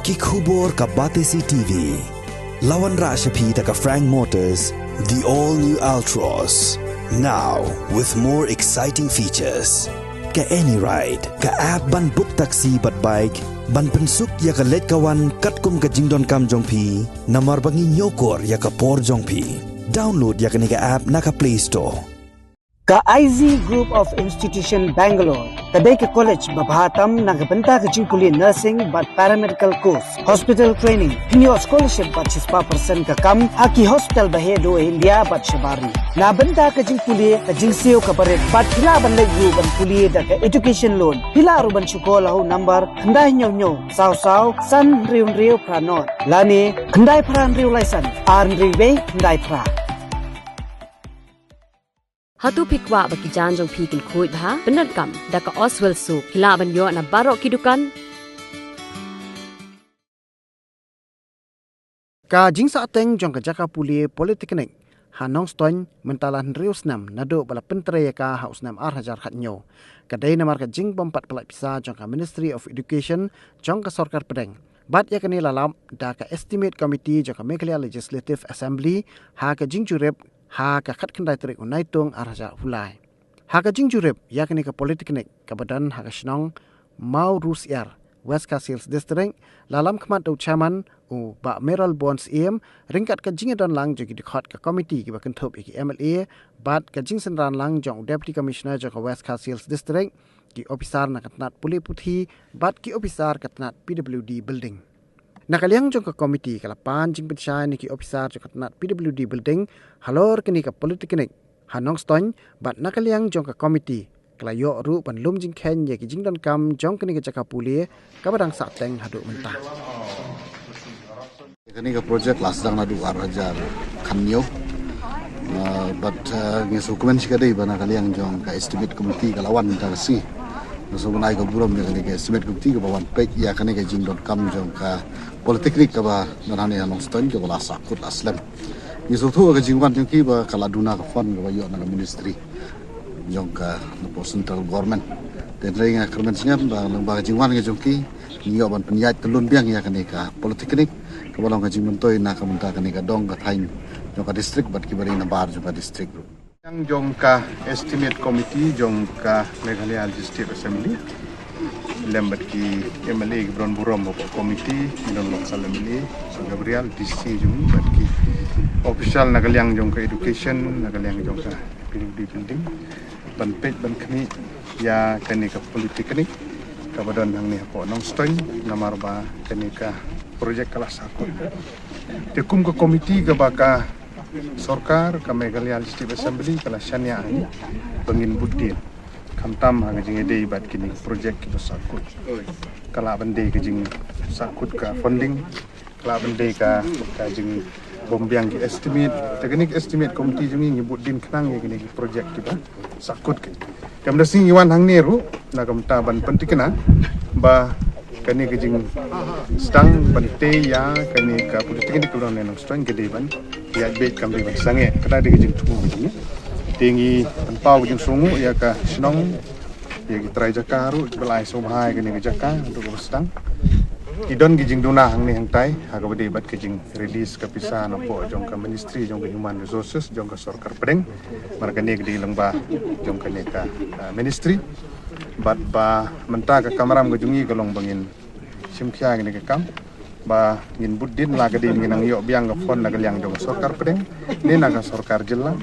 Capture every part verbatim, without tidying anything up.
Ki khubor ka Batesi T V. La wanrah sha phi da ka Frank Motors, the all new Altroz. Now with more exciting features. Ka AnyRide, ka app ban book taxi bad bike, ban pynsuk ïa ka leit ka wan katkum ka jingdonkam jong phi, namar ba ngi ñiewkor ïa ka por jong phi. Download ïa kane ka app na ka Play Store. Ka I Z Group of Institution Bangalore ka dei ka college ba bha tam na ka bynta ka jingpule nursing bad paramedical course, hospital training. Phin ïoh scholarship bad shispah percent ka kam ha ki hospital ba heh duh ha India bad shabar ri. Na bynta ka jingpule ka jingsiew ka barit bad phi lah ban leit ruh ban pule da ka education loan. Phi lah ruh ban shu call ha u number khyndai hynñiew hynñiew saw saw san hynriew hynriew phra nod lane khyndai phra hynriew lai san ar hynriew wei khyndai phra. Hato phi kwah ba ki jaiñ jong phi kin khuid bha? Pyndonkam da ka Oswell Soap. Phi lah ban ïoh na baroh ki dukan. Ka jingsahteng jong ka jaka pule Polytechnic ha Nongstoiñ mynta la hynriew snem naduh ba la pyntrei ïa ka ha u snem ar hajar khathynñiew. Ka dei namar ka jingbym pat pynlait pisa jong ka Ministry of Education jong ka sorkar pdeng. Bad ïa kane la lap da ka Estimate Committee jong ka Meghalaya Legislative Assembly ha ka jingjurip ha ka khatkhyndai tarik u Naitung ar hajar arphew lai. Ha ka jingjurip ïa kane ka Polytechnic kaba don ha ka shnong Mawryngkneng, West Khasi Hills District, la lam khmat da u Chairman u Bah Mayralborn Syiem, ryngkat ka jingïadon lang jong ki dkhot ka komiti kiba kynthup ïa ki M L A bad ka jingsynran lang jong u Deputy Commissioner jong ka West Khasi Hills District, ki ophisar na ka tnat pule puthi bad ki ophisar ka tnat P W D Building. Na ka liang jong ka komiti ka la pan jingpynshai na ki ophisar jong ka tnat P W D Building halor kane ka Polytechnic ha Nongstoiñ bad na ka liang jong ka komiti ka la ïoh ruh ban lum jingkheiñ ïa ki jingdonkam jong kane ka jaka pule kaba dang sahteng haduh mynta. Kane ka project la sdang naduh ar hajar khathynñiew. Ah, bad, ah, ngi sngewkmen shikatdei ba na ka liang jong ka Estimate Committee ka la wan mynta ka sngi. Ngi sngewbha ban ai ka burom ïa kane ka Estimate Committee kaba wan peit ïa kane ka jingdonkam jong ka Polytechnic kaba don hangne ha Nongstoiñ kaba la sahkut la slem. Ngi sngewthuh ka jingwan jong ki ba ka la duna ka fund kaba ïoh na ka ministry jong ka, na ka central government. Te hynrei nga kyrmen sngem ba lyngba ka jingwan ka jong ki ngi ïoh ban pynïaid kyllon biang ïa kane ka Polytechnic kaba long ka jingmyntoi na ka bynta kane ka dong ka thaiñ jong ka district bad kiba dei nabar jong ka district ruh. Jong ka Estimate Committee jong ka Meghalaya Legislative Assembly lem bad ki M L A kiba don burom hapoh committee, ki don local M L A, San Gabriel, D C jong ngi bad ki official na ka liang jong ka education, na ka liang jong ka P W D Building, ban peit ban khmih ïa kane ka Polytechnic kaba don hangne hapoh Nongstoiñ, namar ba kane ka project ka la sahkut. Te kum ka committee kaba ka sorkar, ka Meghalaya Legislative Assembly ka la shaniah hangne ba ngin bud dien khamtam ha ka jingïadei bad kine ki project kiba sahkut. Ka lah ban dei ka jingsahkut ka funding, ka lah ban dei ka, ka jingbymbiang ki estimate. Te kane ka Estimate Committee jong ngi ngi bud dien khnang ïa kine ki project kiba sahkut ki. Te mynta sngi ngi wan hangne ruh na ka bynta ban pyntikna ba kane ka jingsdang ban tei ïa kane ka Polytechnic kaba don ha Nongstoiñ ka dei ban ïaid beit, kam dei ban sangeh. Kata dei ka jingthmu ka jong ngi. Te ngi pynpaw ka jingsngewnguh ïa ka shnong, ïa ki trai jaka ruh kiba la ai sngewbha ïa kane ka jaka haduh kaba sdang. Ki don ki jingduna hangne hangtai ha kaba dei bad ka jingrelease ka pisa napoh jong ka Ministry jong ka Human Resources jong ka sorkar pdeng. Namar kane ka dei lyngba jong kane ka, ah, ministry. Bad ba mynta ka kamram ka jong ngi ka long ba ngin shim khia ïa kane ka kam ba ngin bud dien, la ka dei ngin nang ïoh biang ka fund na ka liang jong ka sorkar pdeng ne na ka sorkar jylla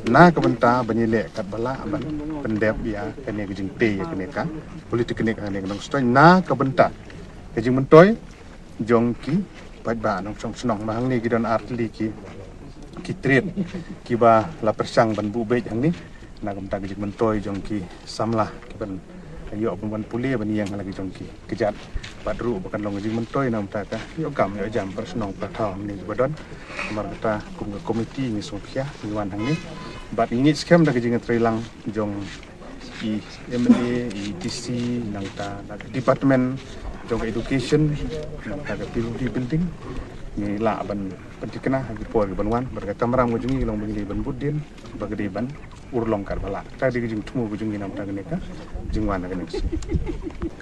na ka bynta ban ïaleh katba lah ban pyndep ïa kane ka jingtei ïa kane ka Polytechnic hangne ha Nongstoiñ na ka bynta ka jingmyntoi jong ki paidbah nongshong shnong. Ba hangne ki don ar tylli ki, ki trade kiba la pyrshang ban buh beit hangne na ka bynta ka jingmyntoi jong ki samla kiban ïoh ban wan pule ban ïeng ha la ki jong ki kjat. Bad ruh ba kan long ka jingmyntoi na ka bynta ka ïoh kam ïoh jam para shnong para thaw hangne kiba don. Namar kata kum ka komiti ngi sngewkhia ngi wan hangne bad ngi ngeit skhem da ka jingïatreilang jong i M L A, i D C, nangta na ka department Jong ka education, ka P W D building, ngi lah ban pynthikna ha ki por ki ban wan, bad ka kamram ka jong ngi long ba ngi dei ban bud dien, ba ka dei ban urlong katba lah. Ka dei ka jingthmu ka jong ngi namar kane ka jingwan ha kane ka sngi.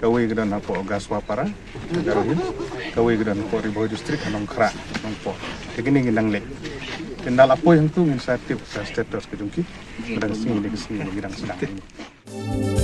Kawei ka don hapoh Gaswapara, Garo Hills, kawei ka don hapoh Ri Bhoi District, ha Nongkhrah, Nongpoh. Te kine ngi dang leit. Te ynda la poi hangtu ngin sa tip ka status ka jong ki. Ka dang sngi, dei ka sngi ba ngi dang sdang.